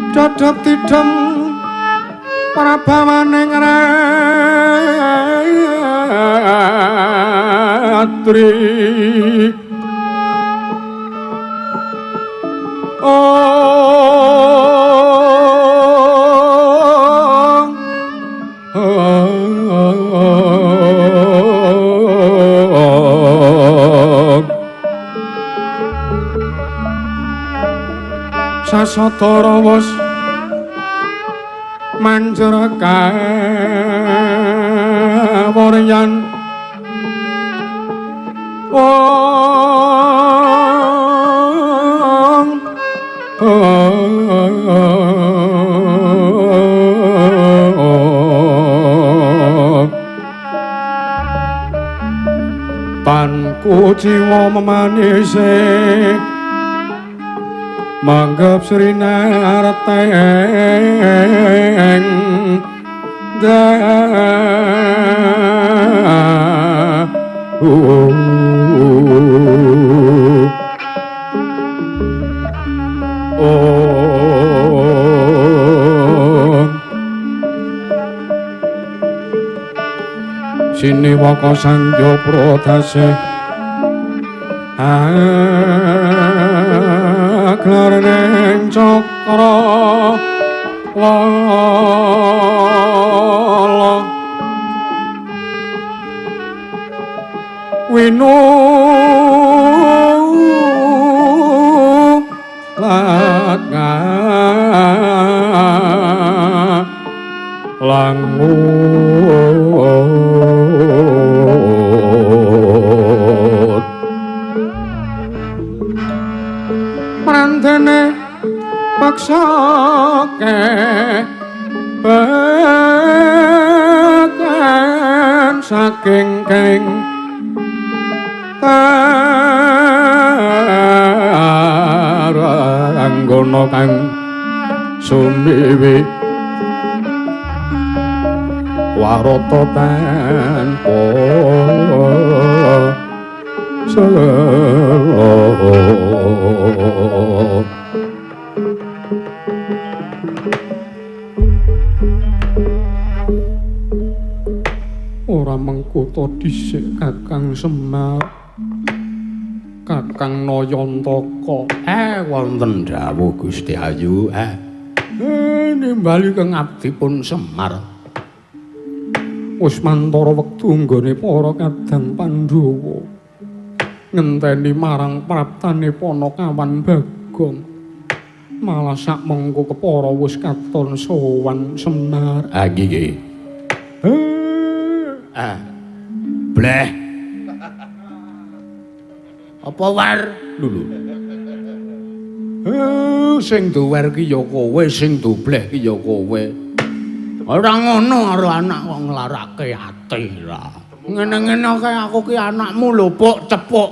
Dodok tidem prabawaning ratri. Sasatara wis manjer kawuryan. Tan kuciwa memanise manggep srinarteng Siniwaka sangya prodase aglarning cakra lala winu lat langu prandene paksake bagan saking keng karanggana kang sumiwi warata tanpa sela. Ora mengkuto dhisik Kakang Semar, Kakang Nayantaka. Wonten dawuh Gusti Ayu. Nimbali kang abdi pun Semar. Wis mantara wektu nggone para kadang Pandhawa ngenteni marang praptane Panakawan Bagong. Malah sak mengko kepara wis katon sowan Semar. Ah nggih. Bleh. Apa war lho? Sing duwer ki ya kowe, sing dubleh ki ya kowe. Ora ngono karo anak kok nglarake ati ra. Ngene-ngene kae aku ki anakmu lho, Puk, cepuk.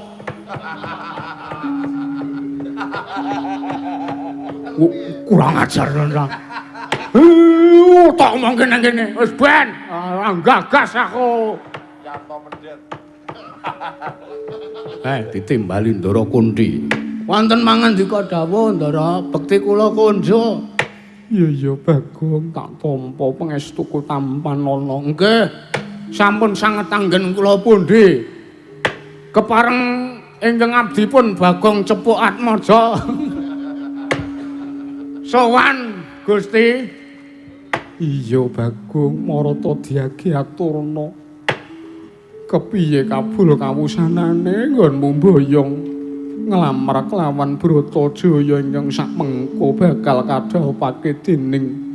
Kurang ajar ora. Tak omong kene-kene. Wis ben, ora gagas aku. Yanto mendet. Ditimbali Ndara Kunthi. Wonten mangandika dawuh Ndara, bekti kula kunjuk. Iya iya Bagong, tak tampa pangestuku tampanana. Nggih. Sampun sanget anggen kula pundi. Kepareng ingkang abdi pun Bagong Cepuk Atmaja. Sowan Gusti. Iya Bagong, marata diagi aturna. Kepiye kabul kawusanane nggonmu mboyong nglamar kelawan Bratajaya ingkang sak mengko bakal kadhawuhake dening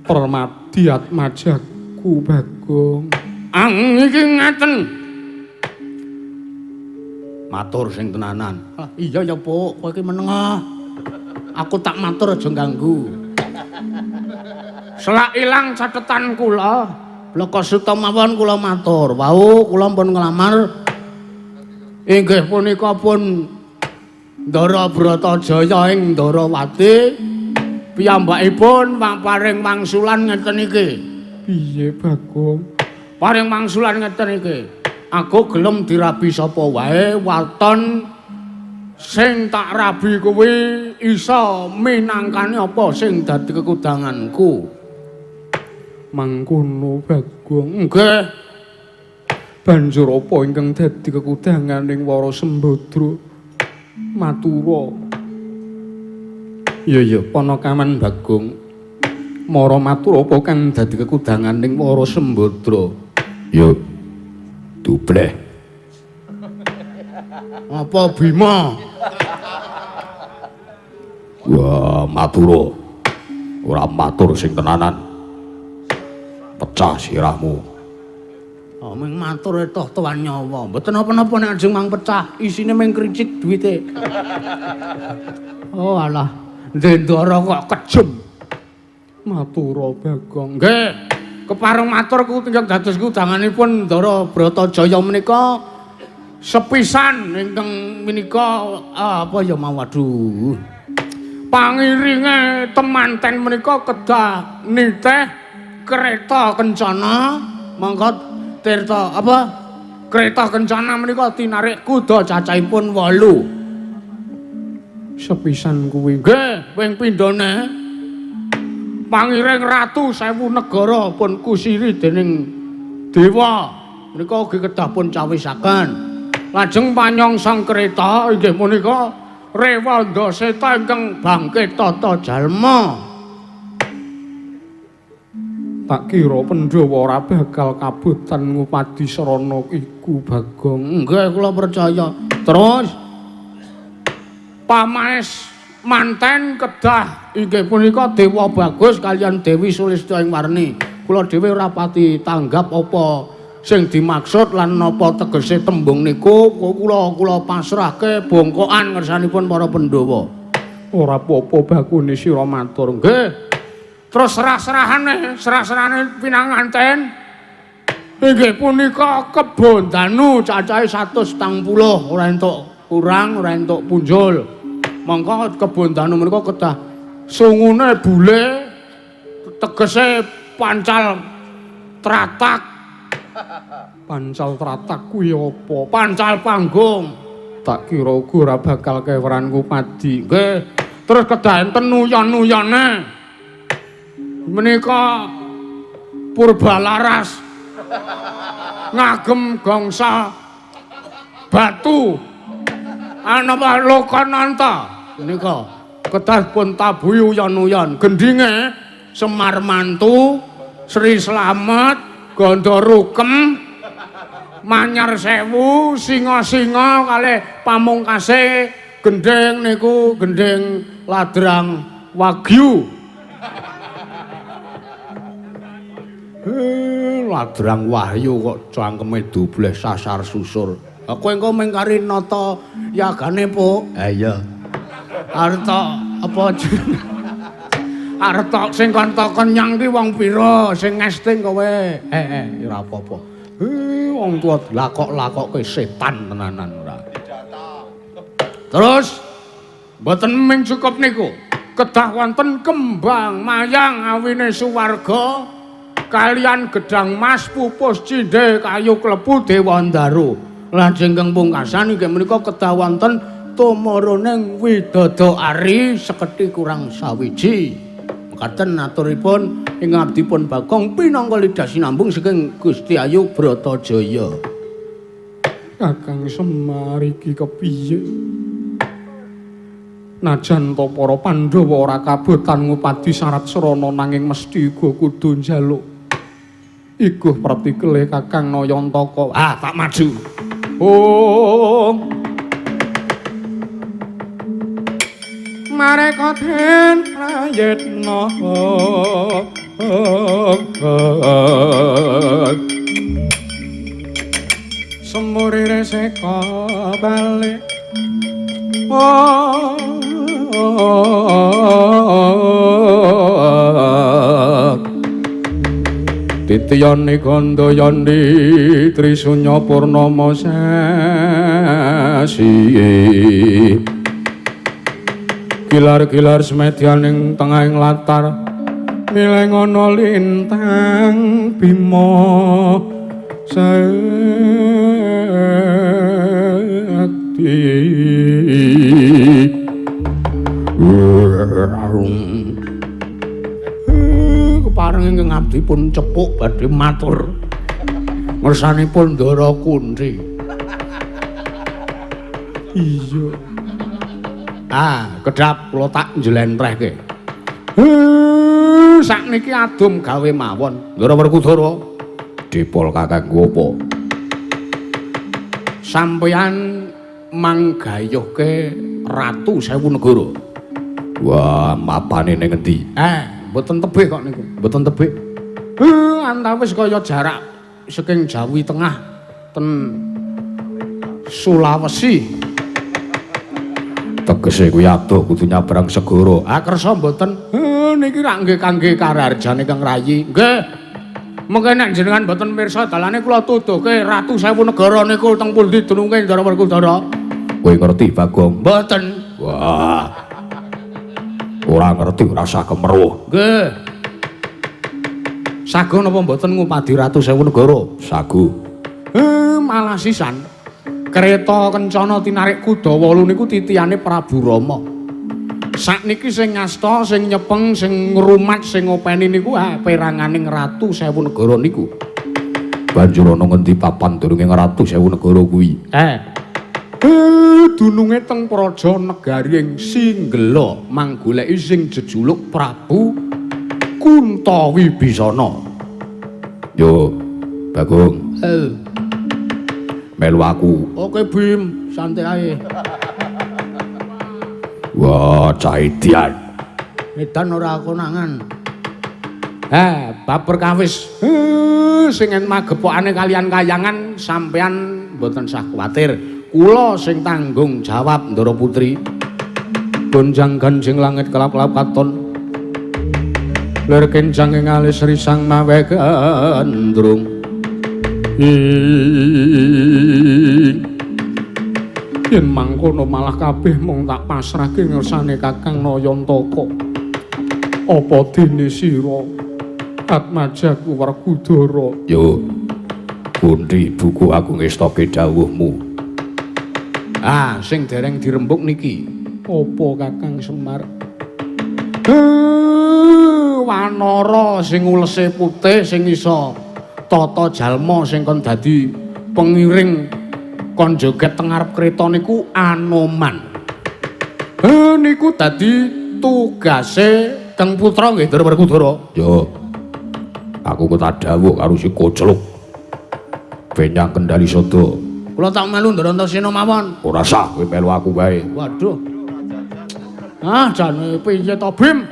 Permadi Atmajaku Bagong. Ang iki ngaten. Matur sing tenanan. Iya ya, Puk, kowe iki meneng. Aku tak matur aja ganggu. Selak ilang catetan kula, bleka suta mawon kula matur. Wau kula pun nglamar inggih punika pun Ndara Bratajaya ing Ndarawati. Piyambakipun paring wangsulan ngeten iki. Piye Bagong? Paring wangsulan ngeten iki. Aku gelem dirabi sapa wae waton Sing tak rabi kuwi iso minangkani apa sing dadi kekudanganku. Mangkono Bagong. Nggih. Banjur apa ingkang dadi kekudanganing Wara Sembadra? Matura. Iya iya, panakaman Bagong. Mara matur apa kang dadi kekudanganing Wara Sembadra? Ya dubleh. Apa Bima? Wah, matura. Ora matur sing tenanan. Pecah sirahmu. Oh, ming matur toh tuan nyawa. Mboten napa-napa nek ajeng mang pecah, isine ming kricik duwite. Oh alah, ndendara kok kejem. Matura Bagong. Nggih, kepareng matur ku ingkang dados kudanganipun Ndara Bratajaya menika sepisan ingkang menika apa ya mau aduh. Pangiringe temanten menika kedah nitih kereta kencana, mongko tirta apa kereta kencana menika tinarik kuda cacahipun 8. Sepisan kuwi. Nggih, ping pindhone pangiring ratu 1000 negara pun kusiri dening dewa menika ugi kedah pun cawisaken. Lajeng panyongsong kereta inggih punika Rewanda Seta ingkang bangkit tata jalma. Tak kira Pandhawa ora bakal kabotan ngupadi srana iku Bagong. Nggih, kula percaya. Terus pamaes manten kedah inggih punika Dewa Bagus kaliyan Dewi Sulistya ing Warni. Kula dhewe ora pati tanggap apa sing dimaksud lan napa tegese tembung niku. Kula pasrahke bongkokan ngersanipun para Pandhawa. Ora apa-apa bakune sira matur. Nggih. Terus serah-serahane, serah-serahane pinanganten inggih punika Kebo Danu cacahe 140, ora entuk kurang, ora entuk punjul. Mongko Kebo Danu menika kedah sungune bule, tegese pancal tratak. Pancal tratak kuwi apa? Pancal panggung. Tak kira uga ora bakal keweran ngupadi. Nggih. Terus kedah enten nuyon-nuyone. Menika Purbalaras ngagem gongsa batu anapa Lokananta menika kedah pun tabuhi uyon-uyon. Gendinge Semar Mantu, Sri Slamet, Ganda Rukem, Manyar Sewu, Singa-singa kalih pamungkase gendhing niku gendhing Ladrang Wagyu. Ladrang Wahyu kok cangkeme dubleh sasar susur. Kowe engko mung kari nata yagane, Po. Ha iya. Arep tok apa arep tok sing kon kenyang ki wong pira sing ngesting kowe? Ora apa-apa. Wong tuwa dilakok-lakokke setan tenanan ora. Terus mboten ming cukup niku. Kedah wonten kembang mayang awine suwarga kalian gedang mas pupus cindhe kayu klepu Dewandaru. Lajeng ingkang pungkasan inggih menika kedah wonten tumurune widodari sekedhi kurang sawiji. Mekaten aturipun ing abdipun Bagong pinangka lidah sinambung saking Gusti Ayu Bratajaya. Kakang Semar iki kepiye? Najan to para Pandhawa ora kabotan ngupadi syarat srana nanging mesti uga kudu njaluk iguh pratikele Kakang Nayantaka. Ah, tak maju. Oh. Mareka den prayitna. Semurire seka balik. Oh. Titiyani Gandayani Trisunya Purnama Sasi. Kilar-kilar semedyaning tengahing latar mileng ana lintang Bima Sakti. ati-ati. Kepareng ingkang abdi pun cepuk badhe matur ngersanipun Ndara Kunthi. Iya. Ah, kedhap kula tak njlentrehke. Sakniki adom gawe mawon. Ndara Werkudara, dipol kakangku apa? Sampeyan manggayuhke Ratu Sewu Negara. Wah, mapane ning ngendi? Mboten tebih kok niku, mboten tebih. Antawis kaya jarak saking Jawi Tengah ten Sulawesi. Tegese kuwi adoh kudu nyabrang segara. Ah, kersa mboten. Niki rak nggih kangge karaharjane Kang Rayi. Nggih. Mengke nek jenengan mboten pirsa dalane kula tuduhke Ratu Sewu Negara niku teng pundi dununge Ndara Werkudara. Kowe ngerti, Bagong? Mboten. Wah. Ora ngerti ora usah kemeruh. Nggih. Sago napa mboten ngupadi Ratu Sewu Negara? Sago. Malah sisan. Kereta kencana tinarik kuda 8 niku titihane Prabu Rama. Sakniki sing ngasta, sing nyepeng, sing ngrumat, sing ngopeni niku peranganing Ratu Sewu Negara niku. Banjur ana ngendi papan durunge Ratu Sewu Negara kuwi? Dununge teng praja negari ing Singgela, manggoleki sing jejuluk Prabu Kunta Wibisana. Yo, Bagong. Melu aku. Oke, Bim, santai ae. Wah, cah edian. Edan ora konangan. Bab perkawis sing magepokane kalian kayangan sampean mboten sah kuwatir. Kula sing tanggung jawab Ndara Putri. Gonjang ganjing langit kelap-kelap katon. Lir kencang ing alis risang mawe gandrung. Yen mangkono malah kabeh mung tak pasrahke ngersane Kakang Nayantaka. Apa dene sira Atmajaku Werkudara? Yo, Kunthi buku aku ngestoke dawuhmu. Ah, sing dereng dirembuk niki. Apa Kakang Semar? Wanara sing ulese putih sing iso tata jalma sing kon dadi pengiring kon joget teng ngarep kreta niku Anoman. Niku dadi tugase Kang Putra nggih Ndara Werkudara. Yo. Aku kok tak dawuh karo si Kocluk. Benyang kendali sada. Kula tak melu Ndara Antasena mawon. Ora sah kowe melu aku wae. Waduh. Ah, jane piye to, Bim?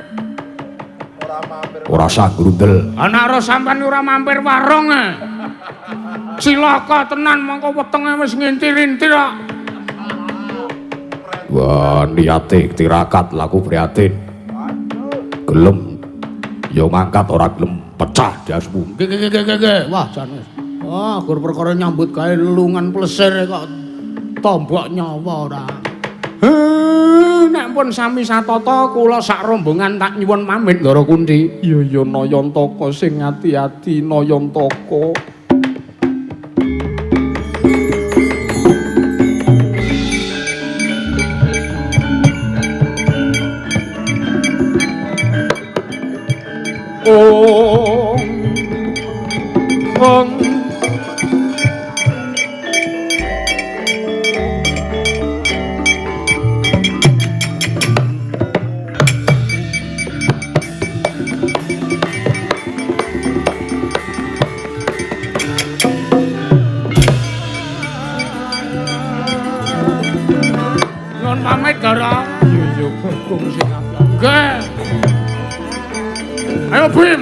Ora sah grundel. Ana ora sampean ora mampir warung. Cilaka tenan mongko wetenge wis ngintil-intil kok. Wah, niate tirakat laku prihatin. Gelem ya mangkat, ora gelem pecah dasmu. Nggih nggih nggih nggih. Wah, jane. Wah, gur perkara nyambut gawe lelungan plesir kok tombok nyawa ora. Nek pun sami satata kula sak rombongan tak nyuwun pamit Ndara Kunthi. Iya ya Nayantaka sing ati-ati Nayantaka. Ong ong Nyuwun pamit, Ndara. Iya iya Bagong sing apik. Nggih. Ayo Bim.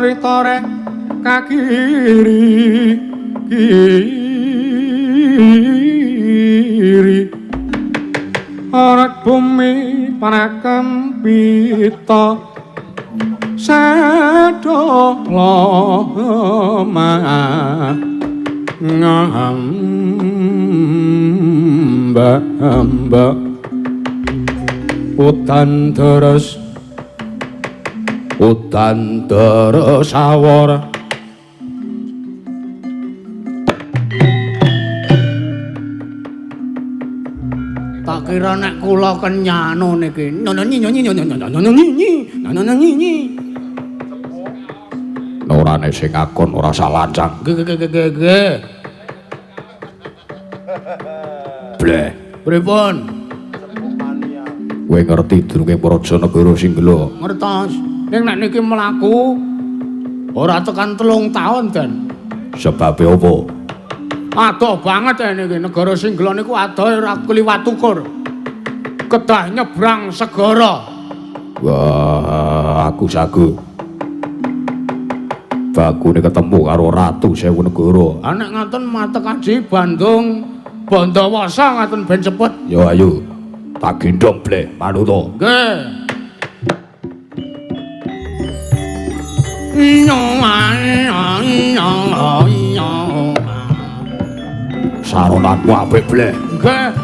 rita rek kakiri kiri ora bumi parakempita sedo loma ngamba amba udan terus awor. Tak kira nek kula kenyano niki. Nyono nyi nyono nyono nyono nyi nyono nyi nyi. Ora nek sing akon ora sak lancang. Nggih nggih nggih nggih. Bleh. Pripun? Kowe ngerti durunge Praja Negara Singgela? Ngertos. Ning nek niki mlaku ora tekan 3 taun, Den. Sebabe apa? Adoh banget ya niki negara Singgela niku adoh ora kliwat ukur. Kedah nyebrang segara. Wah, aku sagu. Bakune ketemu karo Ratu Sewu Negara. Ah nek ngaten matek aji Bandung Bandawasa ngaten ben cepet. Ya ayo. Tak gendhong bleh manuta. Nggih. Saronanku apik bleh. Nggih.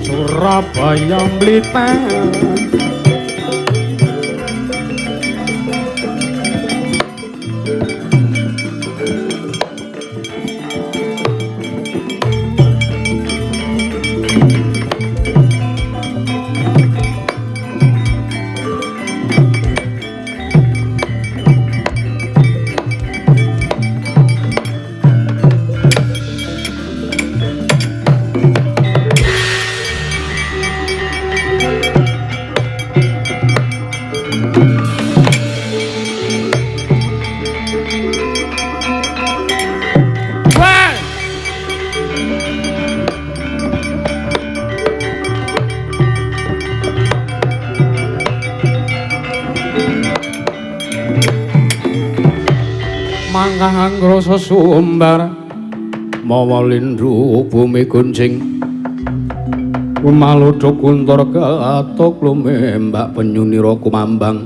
Surabaya Blitar Mangkah sumbar mawa lindhu bumi kuncing malodho kuntur katok lumembak penyunira kumambang.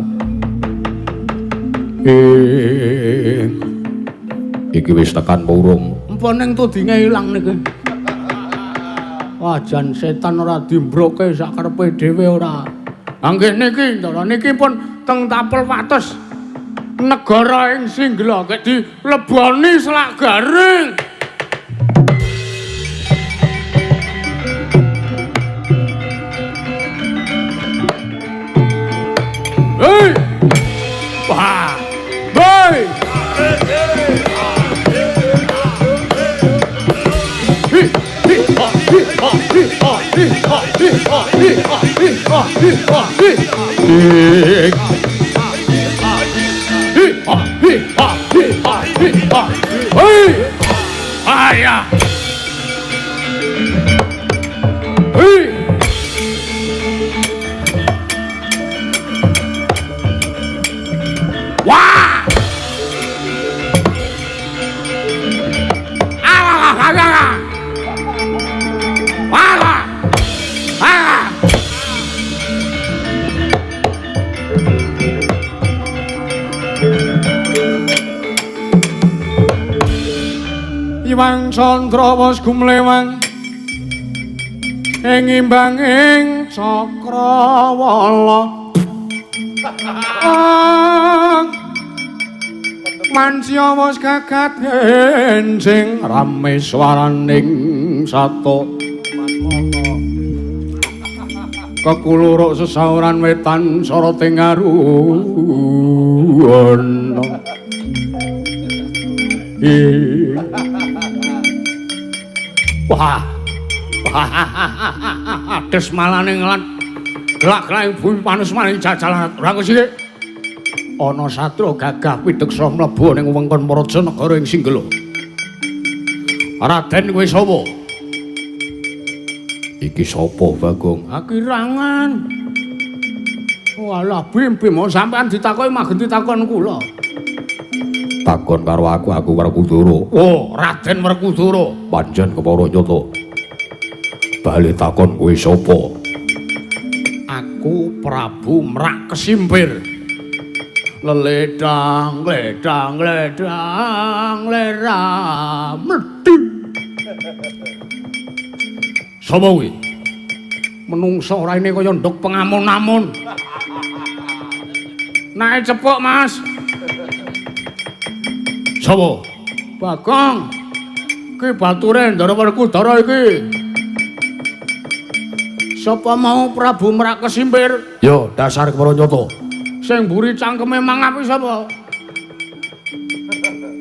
Iki wis tekan urung? Empun ning tudinge ilang niki. Wah jan setan ora dimbroke sak karepe dhewe ora. Ha nggih niki ndara niki pun teng tapel wates negara ing Singgela kek dileboni selak garing. Hei! Wah! Hei! Hi hi ha hi ha hi ha hi ha hi ha hi ha hi ha hi ha hi. Hi ha hi ha hi ha. Hei! Aya. Hei! Wah! Ah ah ah. Wah! Ah! Iwang Candra wis gumlewang ing imbanging cakrawala. Mansya wis gagat enjing rame swaraning sato. Kekuluruk sesauran wetan soroting aruwana. Wah. Desmalane nglan gelak-gelak bumi panusmaning jajalan ora sithik. Ana satria gagah pideksa mlebu ning wewengkon Praja negara ing Singgela. Raden kowe sapa? Iki sapa, Bagong? Akirangan. Walah bim-bim sampean ditakoki magen ditakon kula. Takon karo aku, aku Werkudara. Oh, Raden Werkudara. Pancen kepara nyata. Bali takon kowe sapa? Aku Prabu Merak Kesimpir. Leledang, ledang, ledang, lera medhi. Sapa kuwi? Menungsa raine kaya nduk pengamun-amun. Nae cepuk, Mas. Sapa? Bagong. Ki bature Ndara Werkudara iki. Sapa mau Prabu Merak Kesimpir? Yo, dasar kepara nyata. Sing mburi cangkeme mangap iki sapa?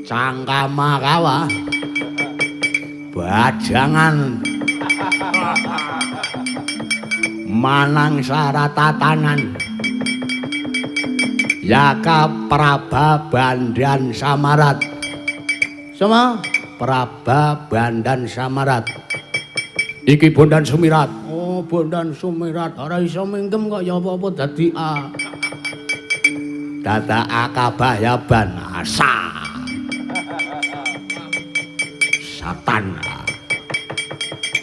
Cangkama kawa. Bajangan. Manang saratatanan. Yaka Praba Bandan Samarat. Sama Praba Bandan Samarat. Iki Bondan Sumirat. Oh, Bondan Sumirat ora iso mingkem kok ya apa-apa dadi A. Dada akabayaban asa. Satan.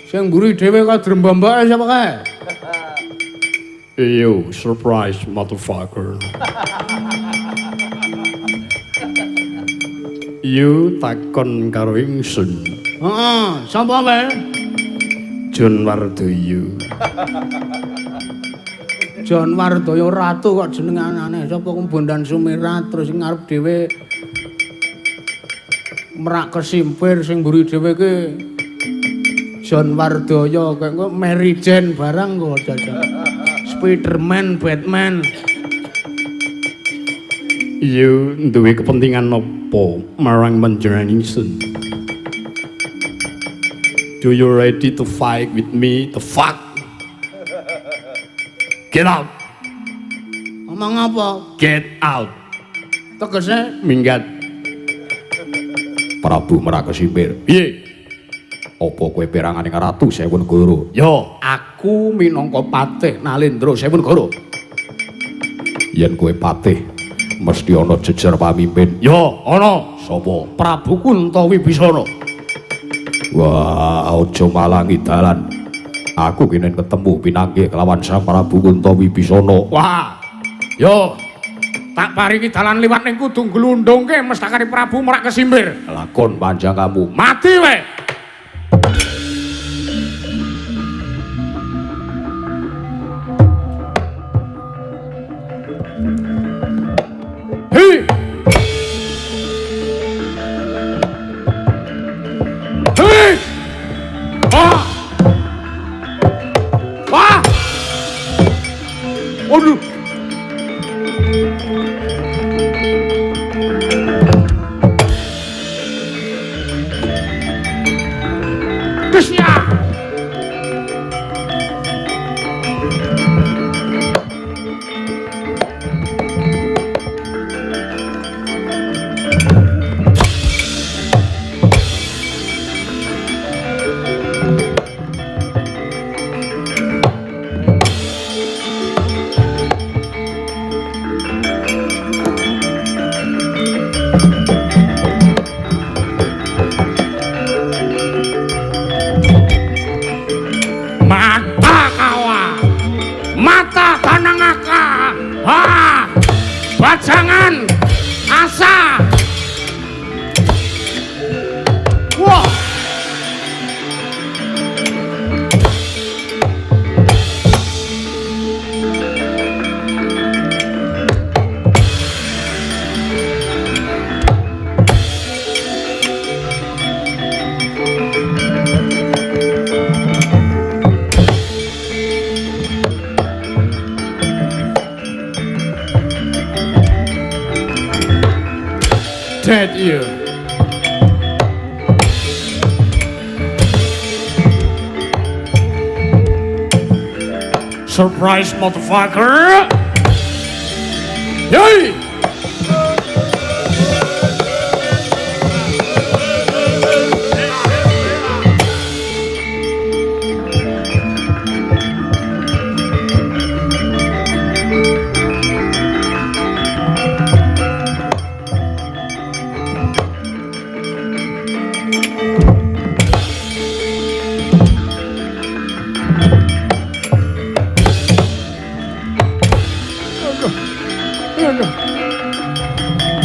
Sing mburi dhewe kok drembambake sapa kae? You surprise motherfucker. You takon karo ingsun. Heeh, sapa kae? John Wardoyo. John Wardoyo ratu kok jenenge aneh. Sapa ku Bondan Sumirat terus sing ngarep dhewe Merak Kesimpir sing mburi dhewe ki John Wardoyo kok engko Mary Jane barang kok jajal. Spiderman, Batman. You duwe kepentingan apa marang panjenengan ingsun? Do you ready to fight with me? The fuck? Get out. Ngomong apa? Get out. Tegese minggat. Prabu Merak Kesimpir. Piye? Apa kowe perangane Ratu Sewu Negara? Yo, aku minangka patih Nalendra Sewu Negara. Yen kowe patih, mesti ana jejer pamimpin. Yo, ana. Sapa? Prabu Kunta Wibisana. Wah, aja malangi dalan. Aku kene ketemu pinanggih kelawan Sang Prabu Kunta Wibisana. Wah. Yo, tak paringi dalan liwat ning kudu glundungke mestakane Prabu Merak Kesimpir. Lakon panjang kamu. Mati we. Hi. Hi. Ah. Wah. Waduh. Kesya. Bajangan asa. Wah. Dead you. Surprise motherfucker. Yoi.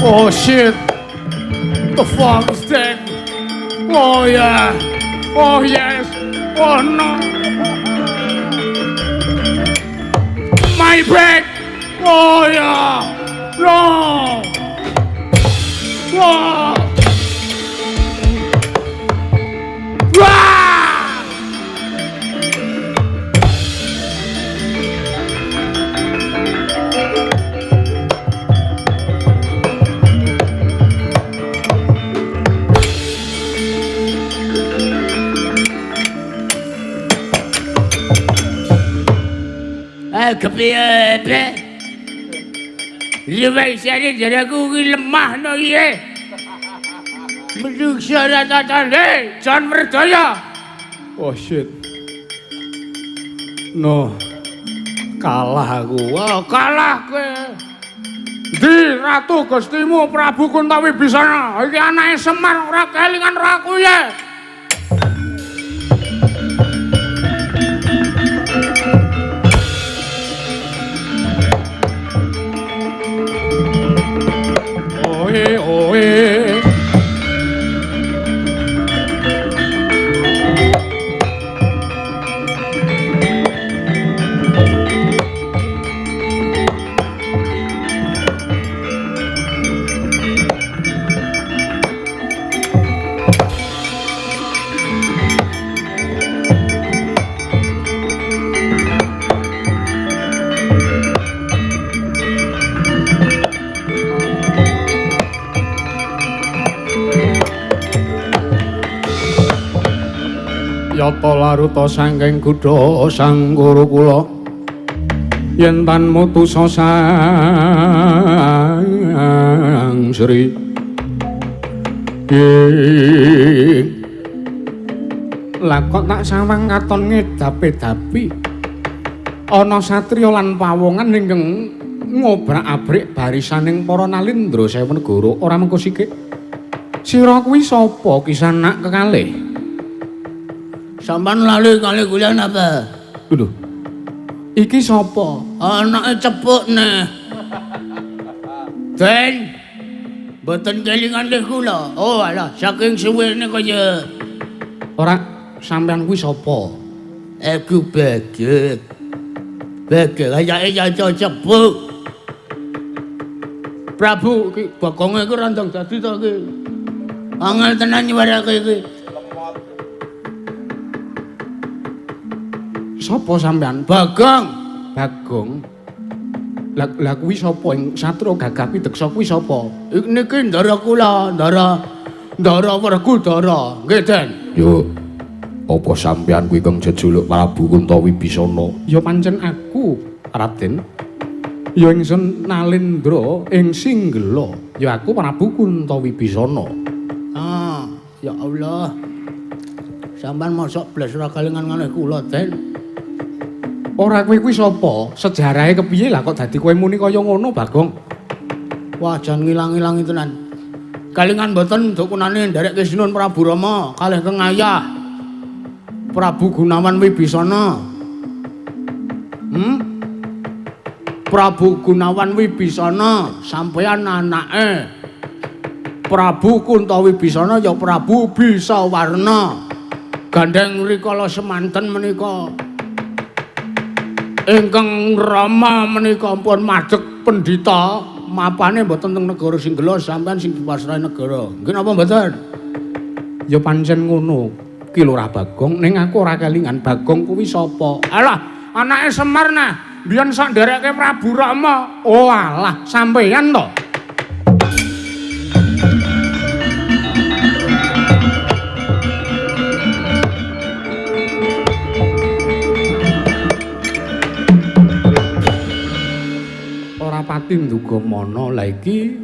Oh shit! The fuck is that? Oh yeah! Oh yes! Oh no! My back! Oh yeah! No! Oh! Ah! Kepiye, Be? Luwih jare jare aku ki lemah no iki. Menungso ora tatane, Jan Werdaya. Oh shit. No. Kalah aku. Wah, kalah kowe. Ndi Ratu Gustimu Prabu Kunta Wibisana? Iki anake Semar ora kelingan ora aku ye. Oe. Yata laruta saking gudha sang guru kula yen tan mutusa sang Sri. Lah kok tak sawang katon ngedapi-dapi ana satriya lan pawongan ingkang ngobrak-abrik barisaning para nalindra sewu negara ora mengko sikik. Sira kuwi sapa kisanak kekalih? Sampan lali kali kula napa? Lho. Iki sapa? Anake cepuk neh. Den. Mboten kelingan lih kula. Oh alah, saking suwene kaya ora sampean kuwi sapa? Aku Bagek. Bagek kayake caca cepuk. Prabu iki bokonge iku randang dadi to iki. Angel tenan nyuwarake iki. Sapa sampean? Bagong. Bagong. Lah kuwi sapa ing satria gagah pideksa kuwi sapa? Niki ndara kula, ndara Werkudara. Nggih, Den. Yo. Apa sampean kuwi kang jejuluk Prabu Kunta Wibisana? Ya pancen aku, Raden. Ya ingsun Nalindra ing Singgela. Ya aku Prabu Kunta Wibisana. Ah, ya Allah. Sampean mosok blas ora kalingan kalih kula, Den. Ora kowe kuwi sapa? Sejarahe kepiye lah kok dadi kowe muni kaya ngono, Bagong? Wah, jan ngilang-ilangi tenan. Kalingan mboten dukunane nderek Sinuwun Prabu Rama kalih keng ayah Prabu Gunawan Wibisana. Prabu Gunawan Wibisana sampeyan anake. Prabu Kunta Wibisana ya Prabu Bisawarna. Gandeng rikala semanten menika ingkang Rama menika pun madhek pendhita mapane mboten teng negara Singgela sampean sing dipasrahi negara. Nggih napa mboten? Ya pancen ngono Ki Lurah Bagong, ning aku ora kelingan Bagong kuwi sapa? Alah, anake Semar nah, biyen sak ndereke Prabu Rama. Oh alah, sampeyan to. Senapati Ndugamana. Lah iki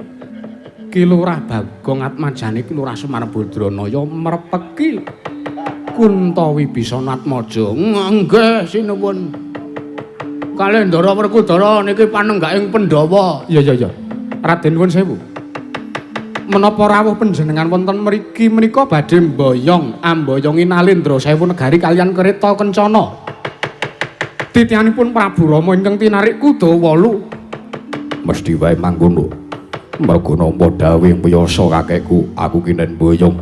Ki Lurah Bagong Atmajane Ki Lurah Semar Badranaya mrepeki Kunta Wibisana Atmaja. Nggih sinuwun. Kalih Ndara Werkudara niki panenggaking Pandhawa. Iya iya iya. Raden nuwun sewu. Menapa rawuh panjenengan wonten mriki menika badhe mboyong amboyongi Nalendra Sewu Negari kaliyan kereta kencana. Titihanipun Prabu Rama ingkang tinarik kuda 8. Mesthi wae mangkono. Mergo nampa dawuh wiyasa kakekku, aku kinen mboyong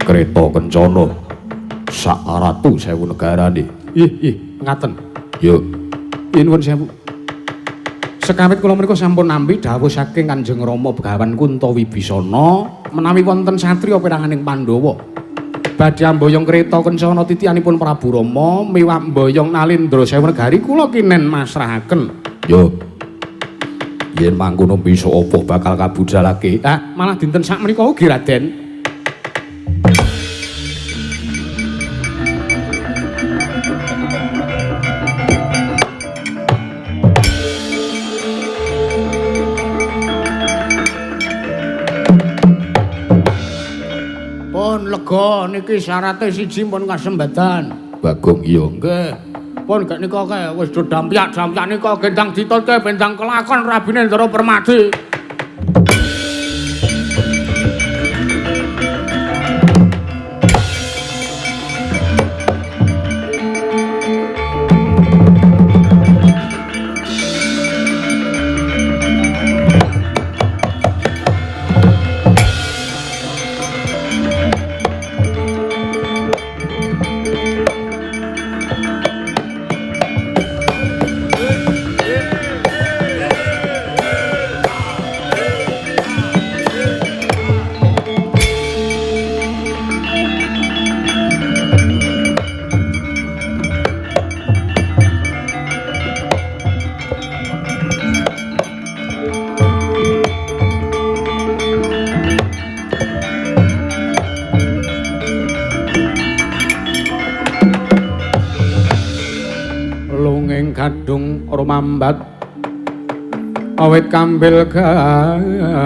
kereta kencana sak ratu sewu negarane. Ih ih, ngaten. Yo. Nuwun sewu. Sekawit kula menika sampun nampi dawuh saking Kanjeng Rama Begawan Kunta Wibisana menawi wonten satriya peranganing Pandhawa badhe amboyong kereta kencana titihanipun Prabu Rama miwah mboyong Nalendra Sewu Negari kula kinen masrahaken. Yo. Yen mangkono bisa apa bakal kabudalake? Ah, malah dinten sakmenika ugi Raden. Lega niki syarate siji pun kasembadan. Bagong iya nggih. Pun gek nika kae wis do dampyak-dampyak nika gendang ditutke bendang kelakon rabine Ndara Permadi. Gadung rumambat awit kambil gading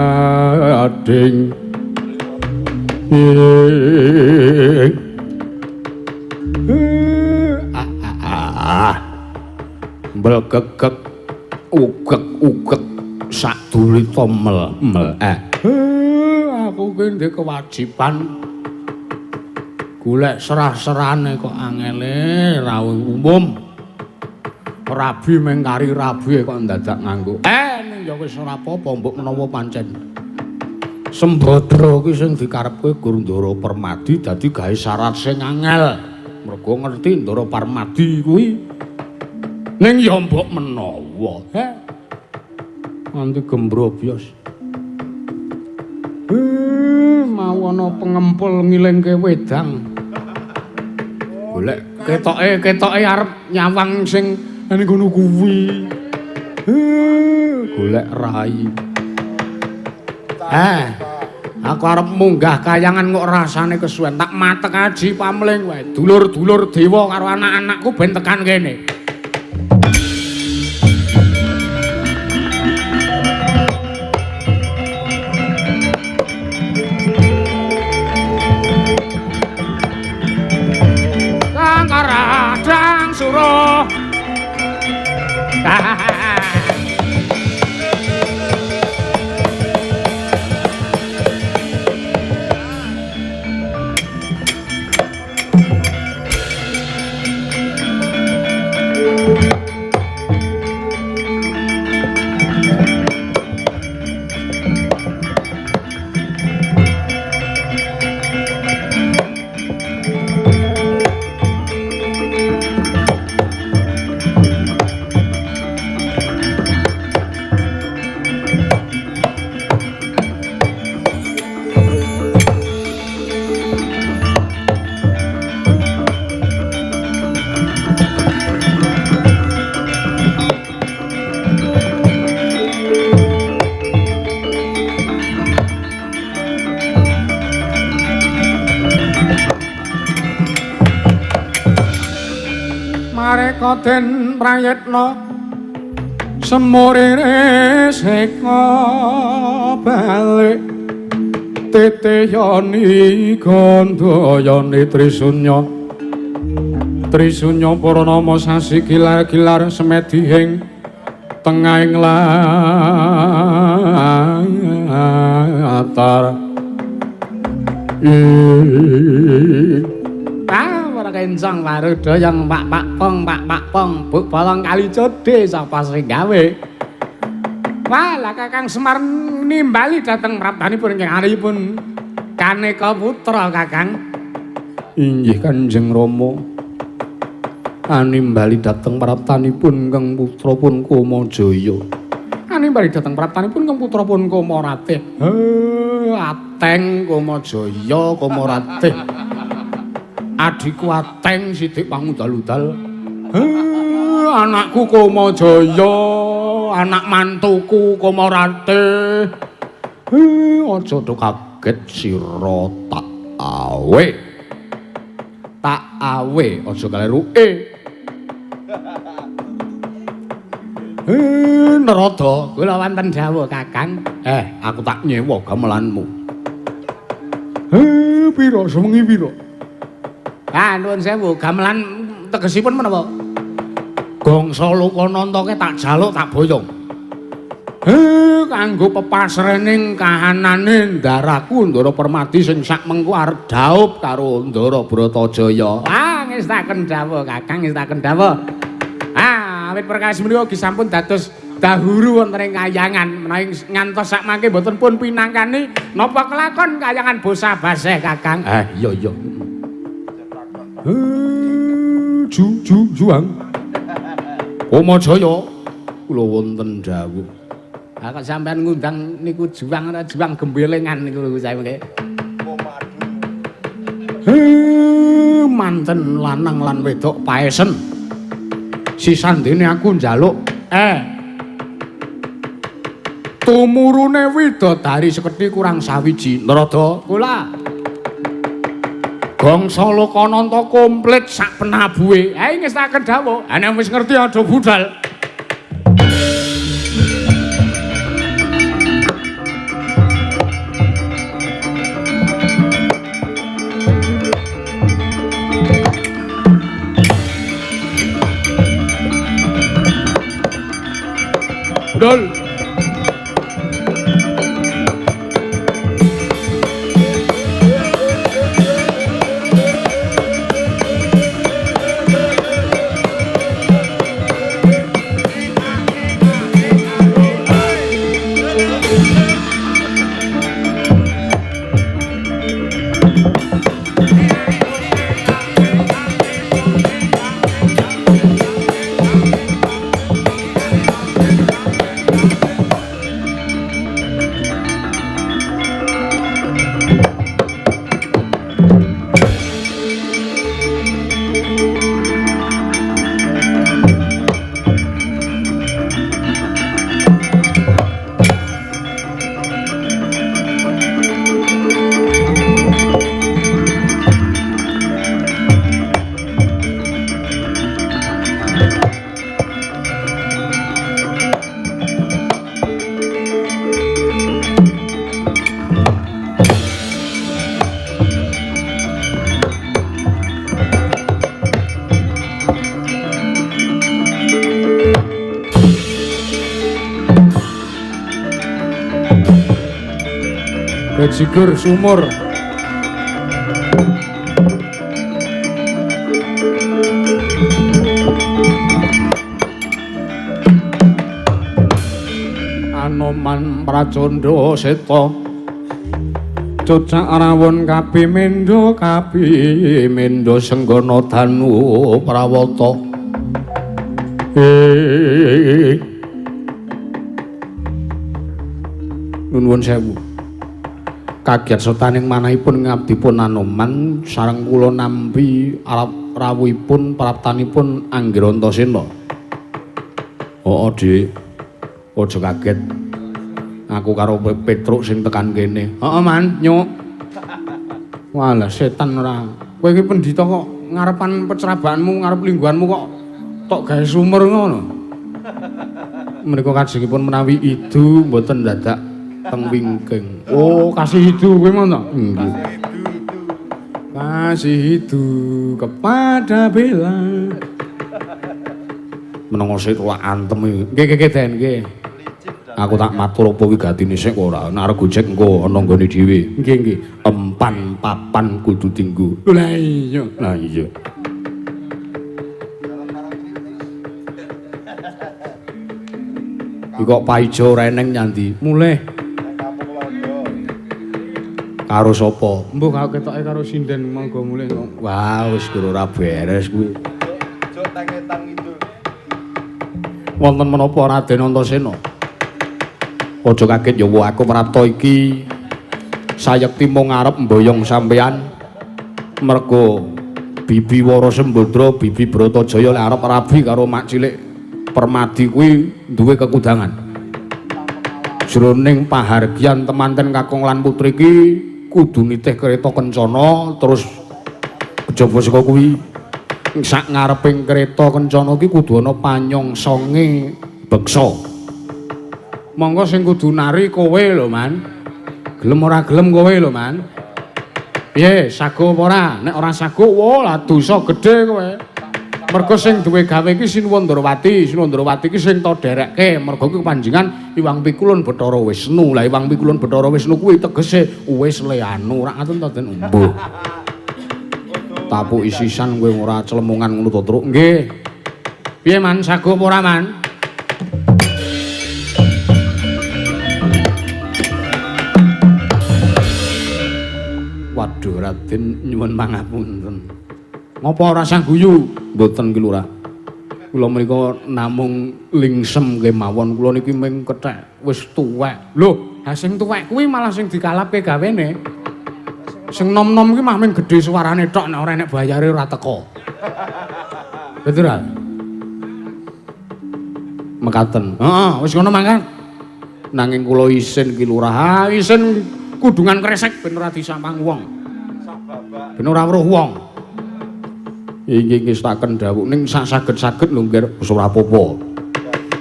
mbelgegeg ugeg-ugeg sadulita mel-mel. Aku ki ndek kewajiban golek serah-serane kok angele rawuh umum. Rabi mengkari rabi kok ndadak nganggo. Ning ya wis ora apa-apa mbok menawa pancen Sembadra ki sing dikarepke Gur Ndara Permadi dadi gawe syarat sing angel. Mergo ngerti Ndara Permadi kuwi. Ning ya mbok menawa, he. Nganti gembrobyos. Mau ana pengempul ngilingke wedang. Golek ketoke arep nyawang sing ning ngono kuwi. Golek rai. Aku arep munggah kayangan kok rasane kesuwen. Tak matek aji pamling wae. Dulur-dulur dewa karo anak-anakku ben tekan kene. Kang karadang suruh. Den prayitna Semurire seka balik teteyoni gandayane Trisunya. Trisunya Purnama sasi gilar-gilar semedi ing tengahing latar. Ah, ora kencang waruda yang pak pak pong pak pak pong buk bolong kali codhe sapa sing gawe. Wah, lah Kakang Semar nimbali dhateng praptanipun ingkang aripun kaneka putra Kakang. Inggih Kanjeng Rama. Animbali dhateng praptanipun kang putra pun Kamajaya. Animbali dhateng praptanipun kang putra pun Kamaratih. Ateng Kamajaya Kamaratih. Adhiku Ateng Sidik pangudal-udal. Anakku Kamajaya, anak mantuku Kamaratih. Aja do kaget sira tak awe. Tak awe aja kaleru e. Narada, kula wonten dawuh Kakang. Aku tak nyewa gamelanmu. Pira sewengi pira? Ah, nuwun sewu, gamelan tegesipun menapa? Gongso Lokanantake tak jaluk tak boyong. Kanggo pepasrening kahanane ndaraku Ndara Permadi sing sak mengko arep dhaup karo Ndara Bratajaya. Ah, ngestaken dawuh Kakang, ngestaken dawuh. Ah, awit perkawis menika ugi sampun dados dahuru wonten ing kayangan menawi ngantos sak mangke mboten pun pinangkani napa kelakon kayangan bosah baseh Kakang. Iya iya. Ju ju juang. Kamajaya kula wonten dawuh. Ha kok sampean ngundang niku juang ora juang gembelengan niku lho saya mengke. Manten lanang lan wedok paesen. Sisandene aku njaluk tumurune widodari sekedhi kurang sawiji. Narada kula Gongso Lokananta komplit sak penabuhe. Ngestaken dawuh. Nek wis ngerti aja budal. Budal. Bajigur sumur. Anoman Pracandha Seta cocak rawon kapimendha kapimendha senggana danu prawata. Nuwun sewu. Kagiat setaning manahipun ngabdipun Anoman sareng kula nampi arep rawuhipun praptanipun Anggrantasena. Oh, Dik. Aja kaget. Aku karo Petruk sing tekan kene. Heeh, Man, nyuk. Walah setan ora. Kowe iki pendhita kok ngarepan pecerabaanmu, ngarep lingguanmu kok tok gawe sumur ngono. Menika kajengipun menawi idu mboten dadak teng wingking. Oh, kasih idu kuwi mau to? Nggih. Kasih idu kepada Bella. Menengo sik ora antem iki. Nggih nggih Den nggih. Aku tak matur apa wigatine sik ora. Nek arep gojek engko ana nggone dhewe. Nggih nggih. Empan papan kudu dinggo. Lha iya. Lah iya. Iki kok paijo ora eneng nyandi. Mulih. Karo sapa? Mbuh karo ketoke karo sinden monggo mulih. Wah, wis ora beres kuwi. Jok tangetang itu. Wonten menapa Raden Antasena? Aja kaget ya aku prapta iki sayekti mung arep mboyong sampean mergo Bibi Wara Sembadra, Bibi Bratajaya lek arep rabi karo mak cilik Permadi kuwi duwe kekudangan. Jroning pahargyan temanten kakung lan putri iki kudu nitih kereta kencana terus kejaba saka kuwi sak ngareping kereta kencana iki kudu ana panyongsonge beksa. Monggo sing kudu nari kowe lho, Man. Gelem ora gelem kowe lho, Man. Piye, sago apa ora? Nek ora sago, wah lah dosa gedhe kowe. Mergo sing duwe gawe iki Sinuwun Ndrawati, Sinuwun Ndrawati iki sing to derekke, mergo kuwi kepanjenengan Iwang Pikulun Bathara Wisnu. Lah Iwang Pikulun Bathara Wisnu kuwi tegese wis leanu, ora ngaten to, Den? Mbuh. Tapuki sisan kowe ora clemungan ngono to, Truk. Nggih. Piye, Man? Sago apa ora, Man? Waduh, Raden nyuwun pangapunten. Ngopo ora sah guyu? Mboten ki Lurah. Kula menika namung lingsem kemawon. Kula niki ming kethek wis tuwek. Lho, ha sing tuwek kuwi malah sing dikalapke gawene. Sing nom-nom kuwi mah ming gedhe suarane tok, nek ora enek bayare ora teko. Betul ora? Mekaten. Heeh, wis ngono mangkat. Nanging kula isin ki Lurah. Ha, isin kudungan kresek ben ora disampang wong. Ben ora weruh wong. Iki ngestaken dawuh ning sak saged-saged lho nggih wis ora apa-apa.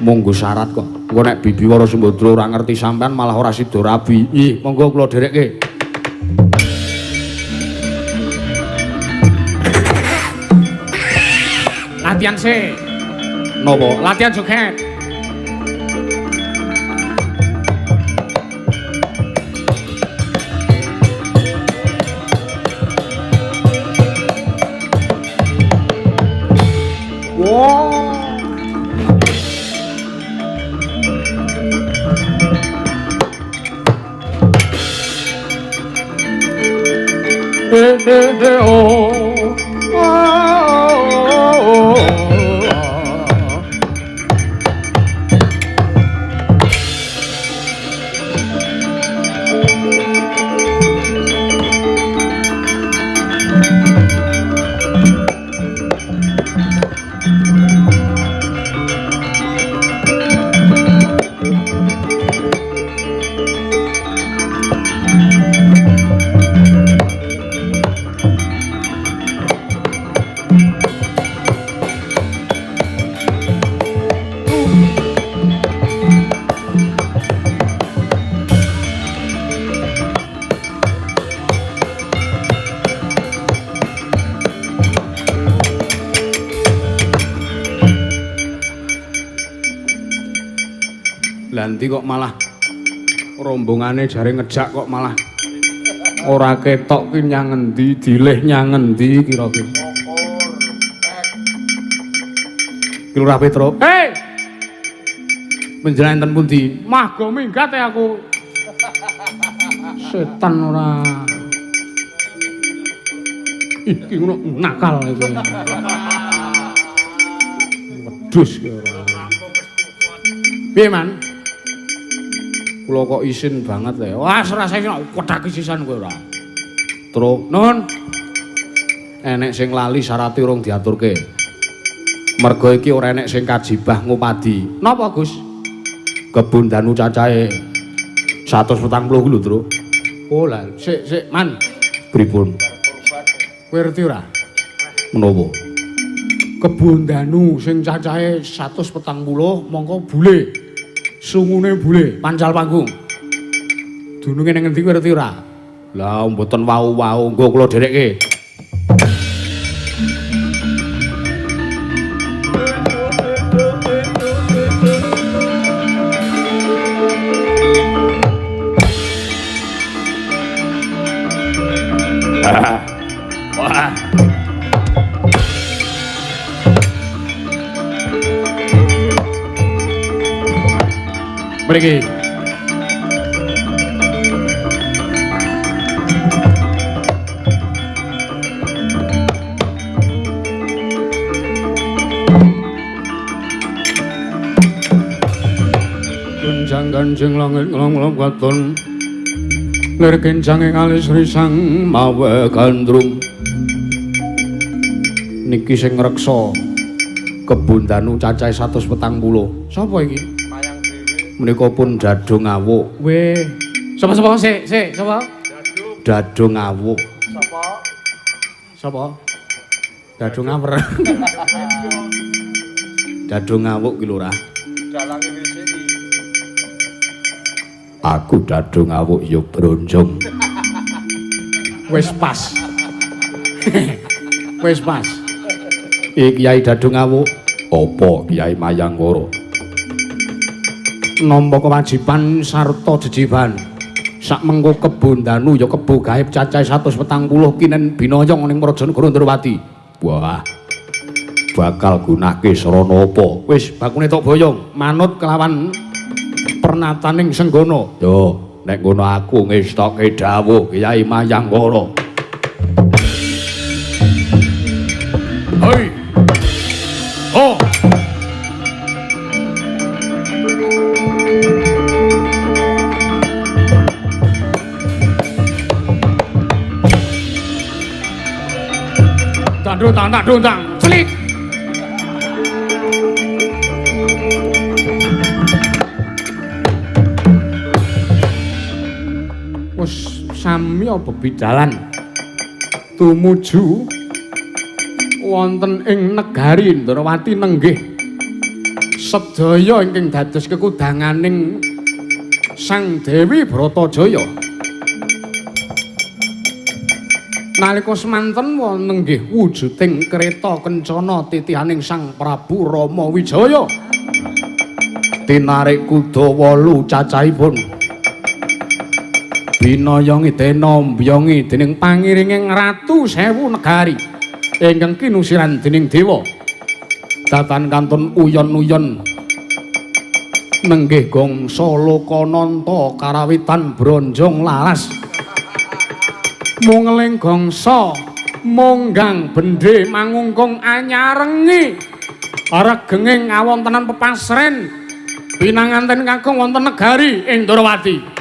Monggo syarat kok. Engko nek Bibi Wara Sembadra ora ngerti sampean malah ora sida rabi. Ih, monggo kula dherekke. Latihan sik. Napa? Latihan joget. Lanti kok malah rombongane jare ngejak kok malah ora ketok ki nyang ngendi, dilih nyang ngendi kira-kira. Ki Lurah Petro. Hei. Panjenengan enten pundi? Mah go minggat e aku. Setan ora. Iki ngono nakal iki. Wedhus ki ora. Piye, Man? Kula kok isin banget le. Wah, ora saya kothak sisan kowe ora. Truk, nun. Enek sing lali syarate urung diaturke. Mergo iki ora enek sing kajibah ngupadi. Napa, Gus? Kebun danu cacahe 140 kuwi lho, Truk. Oh, lah, sik sik, Man. Pripun? Kowe ngerti ora? Menapa? Kebun danu sing cacahe 140 mongko bule. Sungune bule pancal panggung. Dununge ning ngendi ngerti ora? Lah mboten wau-wau, nggo kula dherekke. Wah. Mriki. Gonjang ganjing langit nglong-nglong katon. Lir kencange alis risang mawe gandrung. Niki sing ngreksa Kebon Danu cacahe 140. Sapa iki? Menika pun Dado Ngawuk. Weh, sapa-sapa sik, sik, sapa? Dado Ngawuk. Sapa? Sapa? Dado Ngawer. Dado Ngawuk ki lurah. Dalange WCI. Aku Dado Ngawuk ya bronjong. Wis pas. Wis pas. Iki Kyai Dado Ngawuk, apa Kyai Mayangkara? Nampa kewajiban sarta jejiban. Sak mengko Kebon Danu ya kebo gaib cacahe 140 kinen binayong ning Prajanegara Ndrawati. Wah. Bakal gunake sarana apa? Wis bakune tok boyong manut kelawan pernataning Senggana. Yo, nek ngono aku ngestoke dawuh Kyai Mayangkara. Hoi. Oh. Tandang tandang tandang celik. Wis samya bebidalan tumuju wonten ing negari Ndrawati nenggih sedaya ingkang dados kekudanganing Sang Dewi Bratajaya. Nalika semanten wonten nggih wujuding kereta kencana titihaning Sang Prabu Rama Wijaya. Tinarik kuda 8 cacahipun. Binayongi dena mbyongi dening pangiringing Ratu Sewu Negari ingkang kinusiran dening dewa. Datan kantun uyon-uyon nenggih gongso lokananta karawitan bronjong laras. Mungeling gongso monggang bendhe mangungkung anyarengi regenging awontenan pepasren pinanganten kakung wonten negari Indrawati.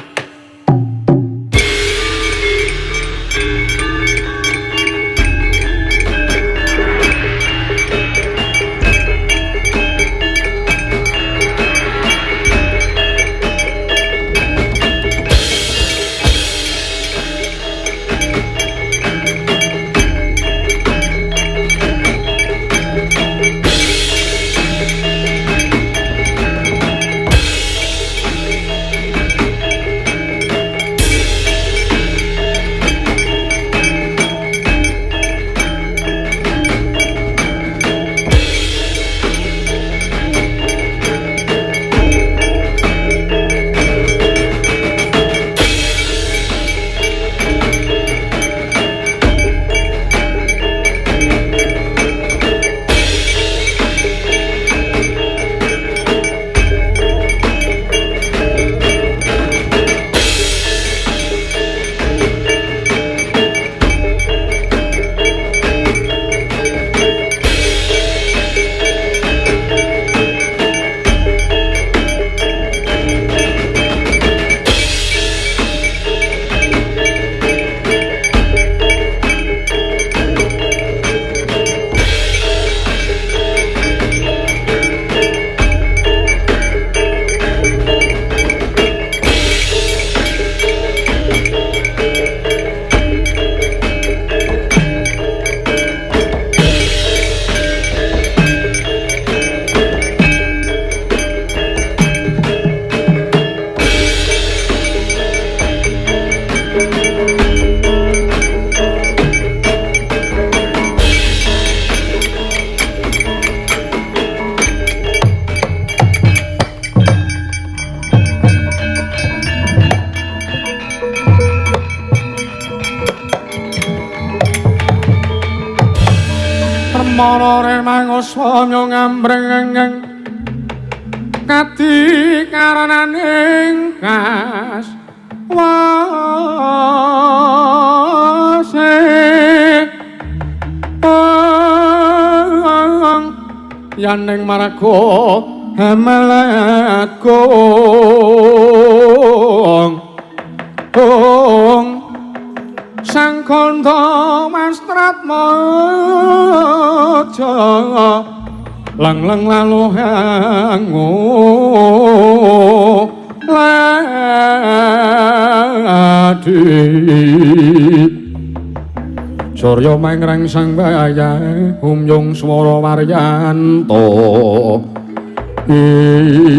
Swara remangoswa ngambreng kadi karananing kas wase yaning marga hamelagung ong Sang Kandha Mastratmaja lang-lang lalu hangu ladi Surya mangrang sang baya humyung swara waryanto ing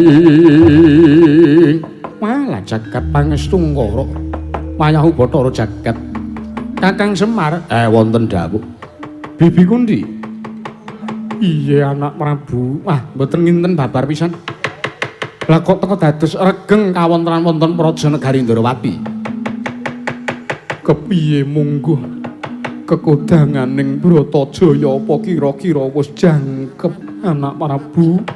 malah jagat pangestungkara wayahu Bathara jagat Kakang Semar wonten dawuh Bibi kundi iya anak Prabu wah mboten nginten babar pisan lah kok teko dados regeng kawontenan wonten praja negari Ndrawati kepiye mungguh kekodanganing Bratajaya apa kira-kira wis jangkep anak Prabu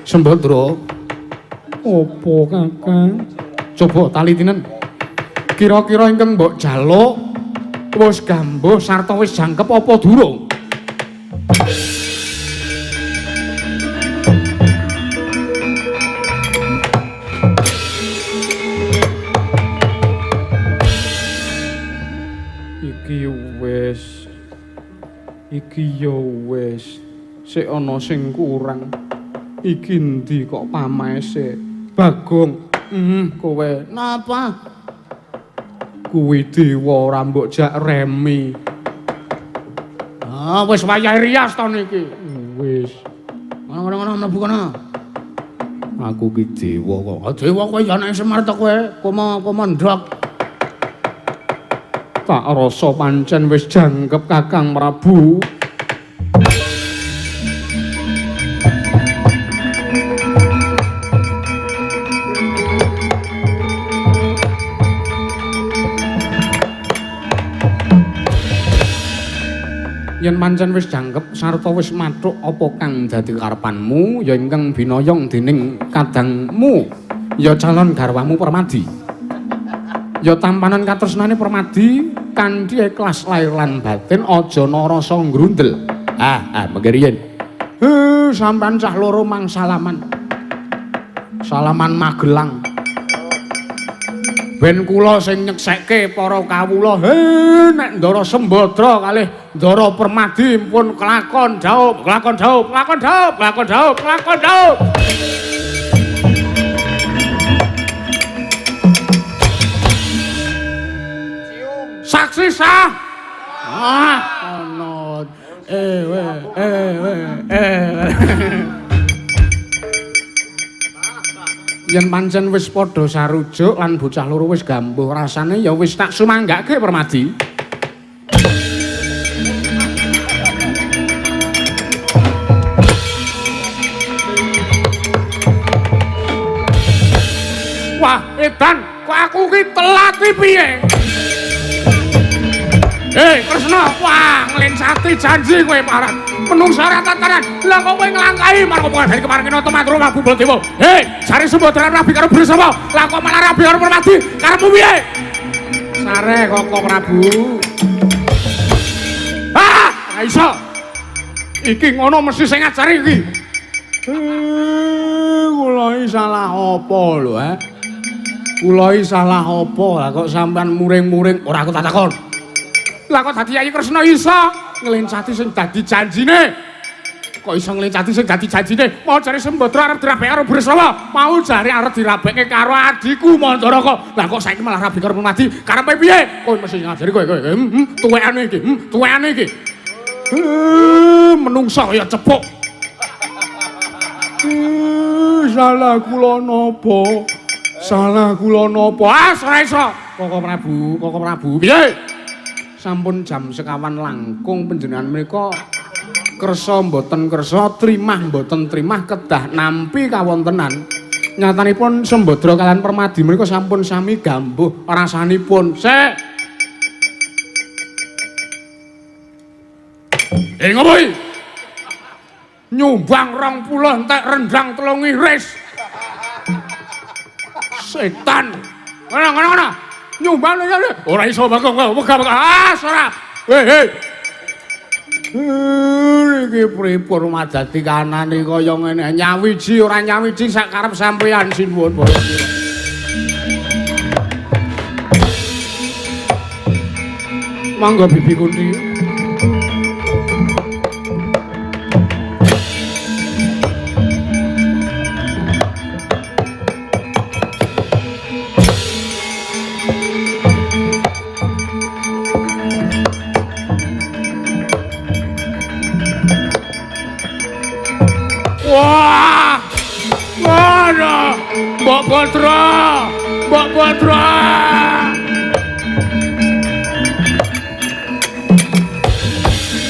Sembadra apa Kakang coba talitinen kira-kira ingkang mbok jaluk wis gambuh sarta wis jangkep apa durung? Iki wis iki ya wis sik ana sing kurang iki endi kok pamaese Bagong kowe napa kuwi dewa ora mbok jak remi. Ah wis wayahe rias to niki. Wis. Ngono-ngono mlebu kono. Aku ki dewa kok. Ah dewa kowe ya anake Semar to kowe, komo ndrok. Tak rasa pancen wis jangkep Kakang Prabu. Yen pancen wis jangkep sarta wis mathuk apa kang dadi karepanmu ya ingkang binoyong dening kadangmu ya calon garwamu Permadi ya tampanan katresnane Permadi kanthi ikhlas lahir lan batin aja narasa ngrundel mengke riyin sampean cah loro mang salaman salaman Magelang ben kula sing nyeksekke para kawula nek Ndara Sembadra kalih Ndara Permadi pun kelakon dhaup kelakon dhaup kelakon dhaup kelakon dhaup kelakon dhaup saksi sah ono yen pancen wis padha sarujuk lan bocah loro wis gambuh rasane ya wis tak sumanggake Permadi. Wah, edan, kok aku ki telat ki piye? Kresna, wah nglencati janji kowe paran. Menungsa ora tataran. Lah kok kowe nglangkahi marang opo dari kemarin kena matur Prabu Baladewa. Sare Sembadra rabi karo Bresama. Lah kok malah rabi karo Permadi? Karepmu piye? Sare Koko Prabu. Ah, ora iso. Iki ngono mesti sing ngajari iki. Kula iki salah apa lho, ha? Kula iki salah apa? Lah kok sampean muring-muring ora aku tak takon. Lah kok dadi Yayi Kresna iso nglencati sing dadi janjine? Kok iso nglencati sing dadi janjine? Mau jare Sembadra arep dirabeke karo Bresama, mau jare arep dirabeke karo adhiku Mandaraka. Lah kok saiki malah rabi karo Permadi? Karepe piye? Kowe mesti ngajari kowe kowe. Tuwekane iki, tuwekane iki. Menungsa kaya cepuk. Salah kula napa? Salah kula napa? Ah, ora iso. Koko Prabu, Koko Prabu. Piye? Sampun jam sekawan langkung panjenengan menika kersa mboten kersa trimah mboten trimah kedah nampi kawontenan. Nyatanipun Sembadra kalian Permadi menika sampun sami gambuh rasanipun. Sik. Ngopo iki? Nyumbang 20 entek rendang 3 iris. Setan. Ngono ngono ngono. Nyumbang ora iso Bagong, wegah wegah. Ah, ora. Hei. Iki pripun madadi kanane kaya ngene. Nyawiji ora nyawiji sak karep sampeyan sinuwun para. Monggo Bibi Kunti. Wah! Waduh! Mbok Putra! Mbok Putra!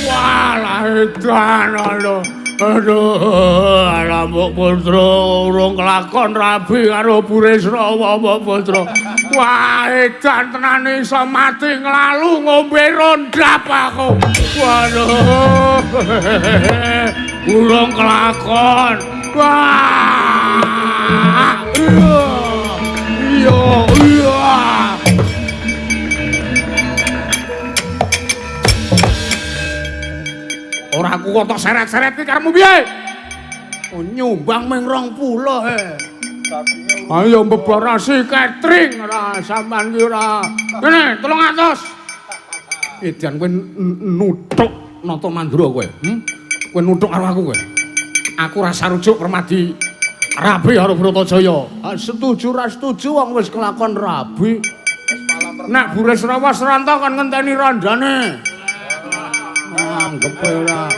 Wah, edan lho. Aduh, ala Mbok Putra urung kelakon rabi karo Burisrawa Mbok Putra. Wah, edan tenan iso mati nglalu ngombe rondap aku. Waduh. Urung kelakon. Wah. Iya, iya. Ora aku kok tok seret-seret iki karepmu piye? Oh, nyumbang ming 20 he. Ayo mbebarasi catering ora sampean ki ora. Ngene, 300. Edan kowe nuthuk Nata Mandura kowe. Kowe nuthuk karo aku kowe. Aku ora sarujuk Permadi rabi karo Bratajaya. Setuju ra setuju wong wis kelakon rabi. Nek Burisrawa Sranta kon ngenteni randane. Anggep ora.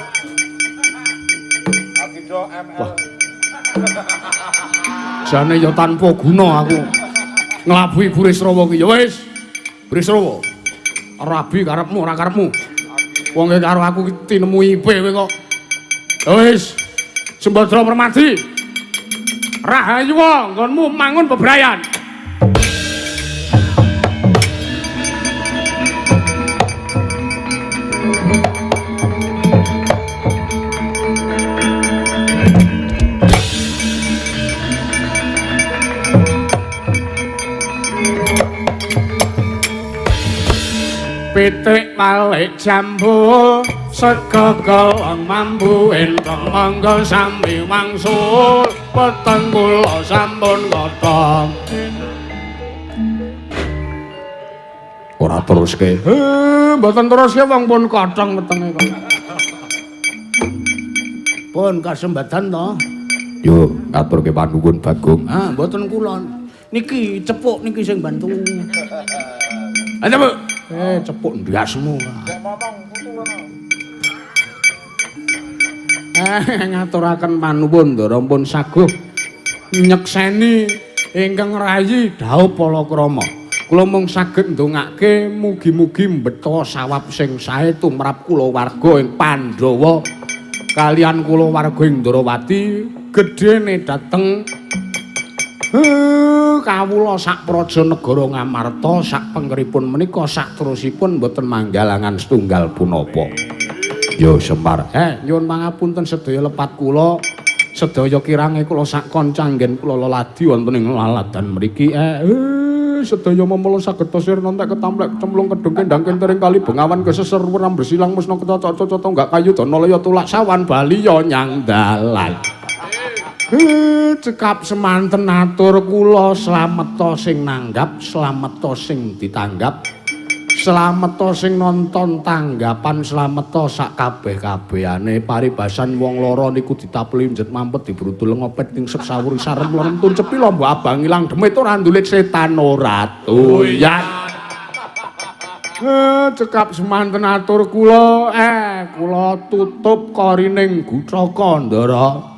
Akido ML. Jane ya tanpa guna aku nglabuhi Burisrawa ki. Ya wis. Burisrawa. Rabi karepmu ora karepmu. Wong karo aku tinemu IP kowe kok. Ya wis. Sembadra Permadi. Rahayu nggonmu mangun bebrayan. Pitik balik jambu sega golong mambu entong monggo sami wangsul peteng kula sampun kotong. Ora teruske. Mboten teruske wong pun kotong wetenge kok. Pun kasembadan to. Yo ngaturke panuwun Bagong. Ah, mboten kula. Niki cepuk niki sing bantu. Ayo, Bu. Cepuk ndasmu. Nek ngomong putu ngono. Ngaturaken panuwun ndara pun saguh nyekseni ingkang rayi dhaup palakrama. Kula mung saged ndongake mugi-mugi mbeta sawab sing sae tumrap kulawarga ing Pandhawa kaliyan kulawarga ing Ndrawati gedhene dhateng kawula sak praja negara Ngamarta sak pengkeripun menika sakterusipun mboten manggalangan setunggal punapa. Yo Semar. Nyuwun pangapunten sedaya lepat kula, sedaya kirange kula sak kanca anggen kula leladi wonten ing laladan mriki. Sedaya memela saged sirna entek ketamplek cemplung kedung kendang kentering kali bengawan keseser weram bersilang musna ketocok tonggak kayu dana laya tulak sawan bali ya nyang dalan. Cekap semanten atur kula slameta sing nanggap, slameta sing ditanggap, slameta sing nonton tanggapan, slameta sak kabeh-kabehane. Paribasan wong lara niku ditapeli njet mampet dibrudul ngopet tingsep sawur sarem lem tuncepi lombok abang ilang demit ora ndulit setan ora tuyan. Cekap semanten atur kula, kula tutup korining guthaka ndara.